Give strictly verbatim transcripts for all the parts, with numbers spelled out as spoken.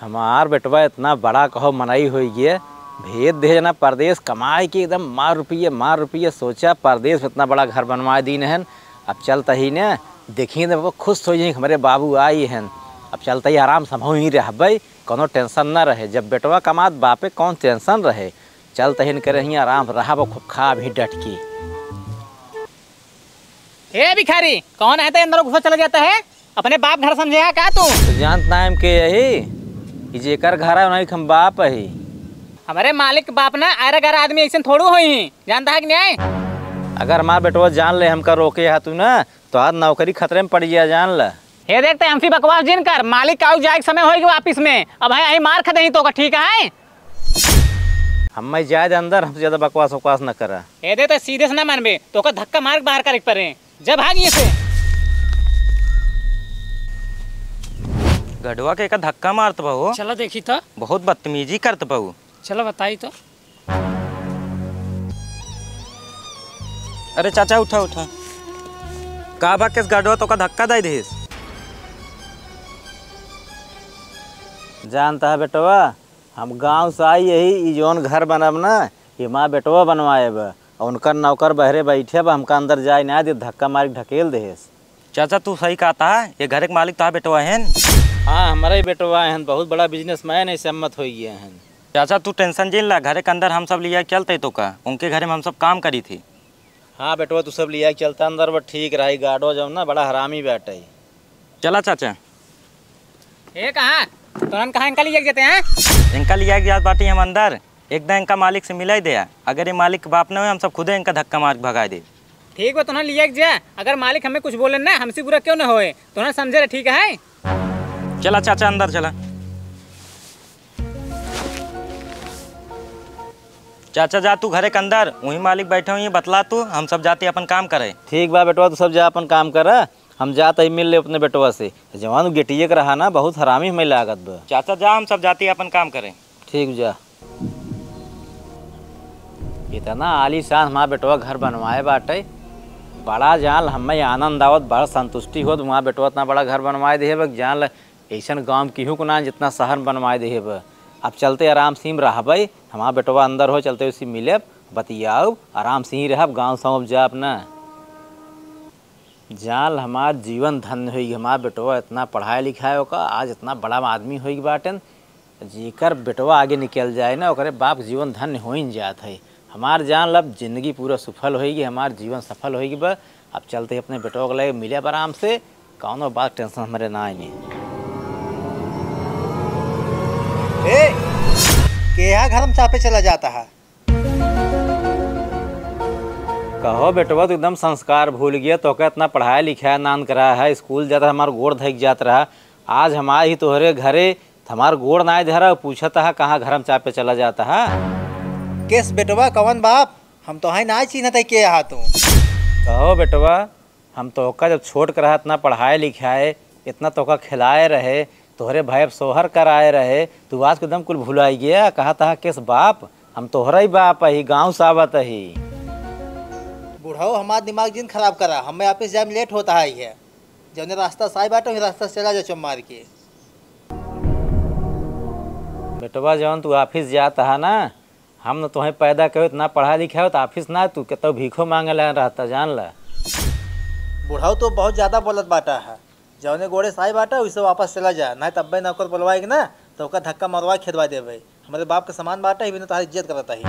हमार बेटवा इतना बड़ा कहो मनई होइ गया, भेज दे जना परदेस कमाए के, एकदम मार रुपये, मार रुपये। सोचा परदेस में इतना बड़ा घर बनवाए दीन हन, अब चलत ही न, देखिए न वो खुश होइ जाई, हमरे बाबू आई हन। अब चलत ही आराम से हमहू ही रहबे, कौनो tension न रहे। जब बेटवा कमात बापे कौन tension रहे, चलत ही न करे ही आराम से रहब, खूब खाब ही डट के। ए भिखारी, कौन है तो अंदर घुसा चला जाता है? अपने बाप घर समझे है का तू? तो जानत ना हम के यही कि जेकर घर है, उन्हीं के हम बाप ही। हमरे मालिक के बाप ना ऐरा गैरा आदमी ऐसे थोड़ू होई ही, जानता है कि नहीं? अगर हमार बेटवा जान ले हमका रोके है तू ना, तो आज नौकरी खतरे में पड़ गया, जान ल। हे देख, ते हमसे बकवास जिन कर, मालिक आउ जाए के समय होई गवा office में, अब है यही मार खा देही तो का, ठीक है? हम्मे जाए दे अंदर, हमसे ज्यादा बकवास वकवास न करा। ए दे, तो सीधे से ना मानबे, तो का धक्का मार के बाहर करे के पड़े। जा भाग ये से। गडवा के का धक्का मारत बा हो? चला देखी तो। बहुत बदतमीजी करत बा हो। चला बताई तो। अरे चाचा, उठा, उठा। का बा, केस गडवा तो का धक्का दे देस? जानता है बेटवा, हम गाँव से आई यही, ई जौन घर बनब ना, ये हमार बेटवा बनवाए बा। और उनकर नौकर बहरे बैठे बा, हमका अंदर जाए ना दे, धक्का मार के ढकेल देहेस। चाचा, तू सही कहता है, ये घर के मालिक तो बेटवा हन। हाँ, हमारा ही बेटवा हन, बहुत बड़ा businessman है, सम्मत हो गया हन। चाचा, तू tension जिन ला, घरे के अंदर हम सब लिया के चलते तो का, उनके घरे में हम सब काम करी थी। हाँ बेटवा, तू सब लिया के चलता अंदर, बस ठीक रही, गार्डो जौन ना बड़ा हरामी बाटे। चला चाचा। ए, कहाँ? तोहन कहाँ इनका लिया के जाते हैं? इनका लिया के जात बाटी हम अंदर, एक दिन इनका मालिक से मिलाई दे, अगर ये मालिक के बाप न होए, हम सब खुदे इनका धक्का मार के भगाए दे। ठीक बा, तोहन लिया के जा, अगर मालिक हमें कुछ बोले ना, हमसे बुरा क्यों ना होए, तोहन समझे रहे, ठीक है? चला चाचा, अंदर चला। चाचा, जा तू घरे के अंदर, वहीं मालिक बैठे हुई, बतला तू, हम सब जाती अपन काम करे। ठीक बा बेटवा, तू सब जा अपन काम कर, हम जात ही मिल ले अपने बेटवा से। जवान गेटिए के रहा ना, बहुत हरामी हमें लागत बा। चाचा, जा, हम सब जाती अपन काम करे। ठीक, जा। इतना आलीशान हमार बेटवा घर बनवाए बाटे, बड़ा जान हमें आनंद आवत, बड़ा संतुष्टि होत। हमार बेटवा इतना बड़ा घर बनवाए दिहे बा, जान ल ऐसन गाँव में केहू को ना, जितना शहर में बनवाए दिहे बा। अब चलते आराम से ही रहबे, हमार बेटवा अंदर हो, चलते उसी मिलब, बतियाउब, आराम से ही रहब, गाँव सौंप जाब ना। जान हमार जीवन धन्य होई, हमार बेटवा इतना पढ़ाई लिखाई ओका, आज इतना बड़ा आदमी होई बाटेन। जेकर बेटवा आगे निकल जाए ना, ओकरे बाप के जीवन धन्य होइन जात है। हमार जान लब जिंदगी पूरा सुफल होई, हमार जीवन सफल होई बा। अब चलते ही अपने बेटवा के लगे मिले आराम से, कौनो बात tension हमरे ना आइनी। ए, केहा घर में चापे चला जाता है? कहो बेटवा, तू एकदम संस्कार भूल गया, तोके इतना पढ़ाया लिखाया नान करा है, स्कूल जाता हमार गोड़ धइक जात रहा, आज हम आए ही तोहरे घरे, त हमार गोड़ नाय धरा, पूछत हा कहाँ घर में चापे चला जाता है। केस बेटवा, कवन बाप? हम तोहाई नाय चिन्हत है, के हा तू? कहो बेटवा, हम तोहका जब छोट के रहा, इतना पढ़ाए लिखाए, इतना तोहका खिलाए रहे, तोहरे भाई अब सोहर कराए रहे, तू आज के दम कुल भुलाई गया। कहा तहा केस बाप, हम तोहरा ही बाप ही, गाँव से आवत ही। बुढ़ऊ, हमार दिमाग जिन खराब करा, हमें office जाए में late होता है, है जौने रास्ता से आए बाटे, वही रास्ता से चला जा चुप मार के। बेटवा, जौन तू office जात हा ना, हम न तोहें पैदा कयो, इतना पढ़ा लिखा हो, तो office ना, तू केतौ भीखो मांगे ला रहता, जान ला। बुढ़ऊ, तो बहुत ज्यादा बोलत बाटा है। जौने गोड़े से आई बाटा, उसे वापस चला जा, नहीं तब्बे नौकर बुलवाएगी ना, तो ओकर धक्का मरवा के खेदवा देबे। हमरे बाप के समान बाटा, ही बिना तोहार इज्जत करता ही।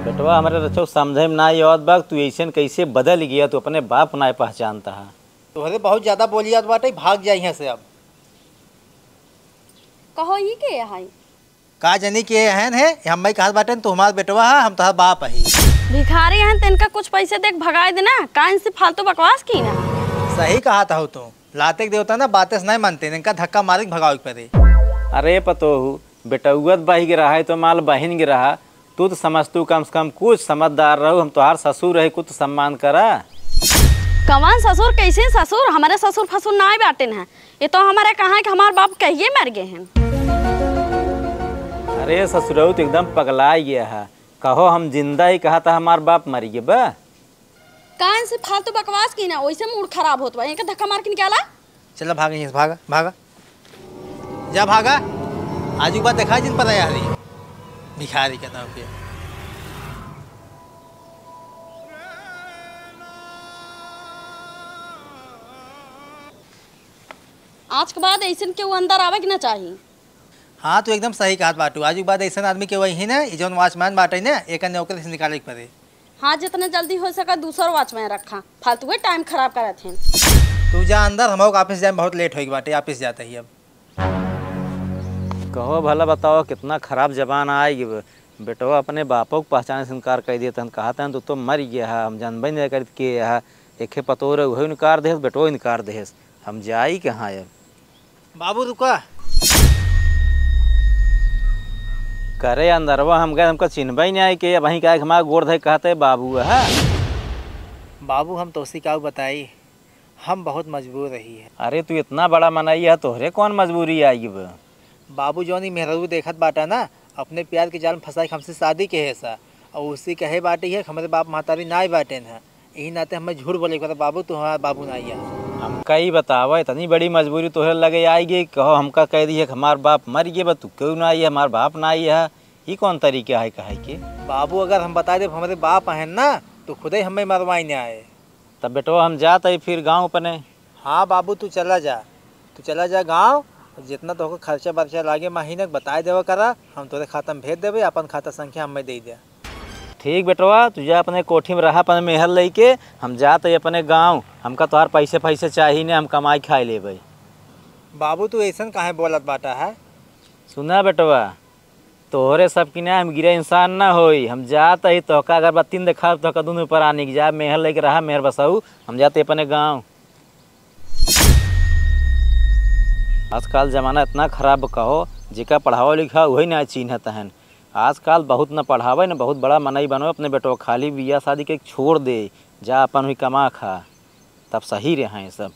बेटवा, हमरे रचो समझे में ना आवत बा, तू ऐसन कैसे बदल गया, तू अपने बाप ना पहचानता है। तोहरे बहुत ज्यादा बोली जात बाटे, भाग जा यहाँ से अब। कहो, ई के है? का जनी के एहन है, हम्मे कहत बाटेन, "तू हमार बेटवा हा, हम तोहार बाप अही।" भिखारी हन, त इनका कुछ पैसे दे के भगाए देना, का इनसे फालतू बकवास की ना? सही कहत हऊ तू, लाते के देवता ना बातें से नहीं मानते, इनका धक्का मारे के भगावे के पड़े। अरे पतोहू, बेटौआ त बहि के रहा है तो माल बहिन के रहा, तू तो समझतू, कम से कम कुछ समझदार रहू, हम तोहार ससुर है, कुछ तो सम्मान करा। कवन ससुर, कैसे ससुर? हमारे ससुर फसुर ना बाटेन है, ये तो हमारे कहा कि हमार बाप कहिए मर गए हैं। अरे ससुरऊ, तो एकदम पगला गया है। कहो हम जिंदा ही कहा था हमार बाप मर गए बा। कान से फालतू बकवास की ना, वैसे मूड खराब होत बा। इनका धक्का मार के निकाला। चला भागा यहीं से, भागा, भागा। जा भागा। आजू के बाद देखाई जिन पर यार, भिखारी के नाम पे। आज के बाद ऐसन केहू अंदर आवे के ना चाही। हाँ, तू एकदम सही कहत बाटू। आज के बाद ऐसन आदमी के वही ना, ई जौन वॉचमैन बाटे ना, एक अन्य ओकरे से निकाले के पड़े। हाँ, जितना जल्दी हो सके दूसर वॉचमैन रखा, फालतू के टाइम खराब करत हैं। तू जा अंदर, हम ऑफिस जाए, बहुत लेट होई बाटे, ऑफिस जाते ही अब। कहो भला बताओ, कितना खराब जमाना आइ गए। बेटवा अपने बापो के पहचाने से इनकार कर दिया, तहन कहा तहन तू तो मर गया है, हम जानबे नहीं करत के है। एके पतोह रहे, उहो इनकार देहस, बेटवा इनकार देहस, हम जाई कहाँ अब? बाबू रुका। करे अंदरवा हम गए, हमका चिन्हबे नहीं आए के, अब वहीं का हमारा गोड़ धइ कहते बाबू है। बाबू हम तोसी का बताई, हम बहुत मजबूर रही है। अरे तू इतना बड़ा मनई है, तोहरे कौन मजबूरी आई बा? बाबू जौन ई मेहरारू देखत बाटा ना, अपने प्यार के जाल में फंसाई के हमसे शादी के है सा, और उसी कहे बाटी है कि हमरे बाप महतारी नाई बाटेन है, यही नाते हमें झूठ बोले के बाबू, तू हमारा बाबू नाई है। हमका ई बतावा, इतनी बड़ी मजबूरी तोहरे लगे आई गई, कहो हमका कह दी है कि हमार बाप मर गए बा, तू क्यों ना आई है, हमार बाप ना आई है, ई कौन तरीका है कहे के? बाबू अगर हम बता देब हमरे बाप हैं ना, तो खुदे हमें मरवाई ना आए। तब बेटवा हम जात हई फिर गाँव अपने। हाँ बाबू, तू चला जा, तू चला जा गाँव। जितना तोहके खर्चा बर्चा लागे महीने के, बताए देवा करा, हम तोरे खाता में भेज देबे, अपन खाता संख्या हमें दे दे। ठीक बेटवा, तू जा अपने कोठी में रहा, अपने मेहर लेके। हम जात हई अपने गाँव, हमका तोहार पैसे पैसे चाही ने, हम कमाई खाई लेबे। बाबू, तू ऐसन काहे बोलत बाटा है? सुना बेटवा, तोहरे सब की ना हम गिरे इंसान ना होई। हम जात ही तोहका अगरबत्ती न देखाब, तोहका दुनू पर आने की जा, मेहर लेके रहा, मेहर बसाऊ, हम जाते अपने गाँव। आजकल जमाना इतना खराब कहो, जेका पढ़ावा लिखा वही ना चिन्हत हन। आजकल बहुत न पढ़ावे न बहुत बड़ा मनई बनवे, अपने बेटवा खाली बियाह शादी के छोड़ दे, जा अपन हुई कमा खा, तब सही रहे सब।